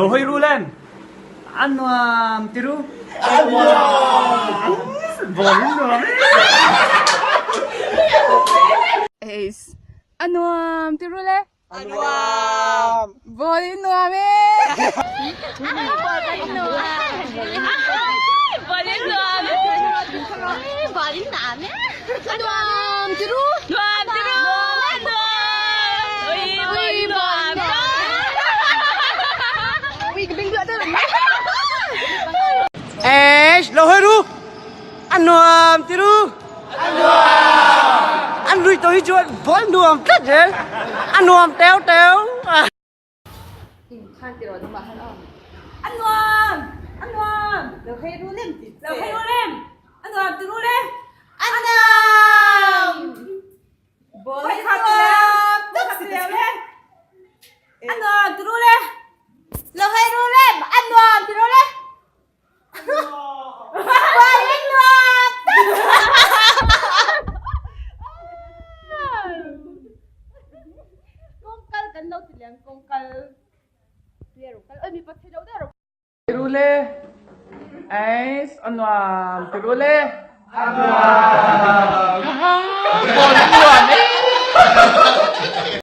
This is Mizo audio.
Lo hoi ru len. A nuam ti ru. Ball in nuam. Ace. A nuam ti ru le. A nuam. Ball in nuam e. Ball in nuam. Ball in nuam. Ball in nuam e. A nuam ti ru. Nuam ti ru. Nuam. Ui, ball in nuam. Ace, lo hoi ru. A nuam ti ru. A nuam. An lui to hi chuan ball nuam tlat zel. A nuam teu teu. A nuam! A nuam! Lo hei ru lem ti. Lo hei ru lem. A nuam ti ru le. A nuam. Ball kha ti lem. Tak ti lem le. A nuam ti ru le. Lo hei ru lem. A nuam ti ru le. Ball in nuam. Kawngkal kan lo ti lem kawngkal. Tiru le. Ace, a nuam. Tiru le. A nuam. Ball in nuam e.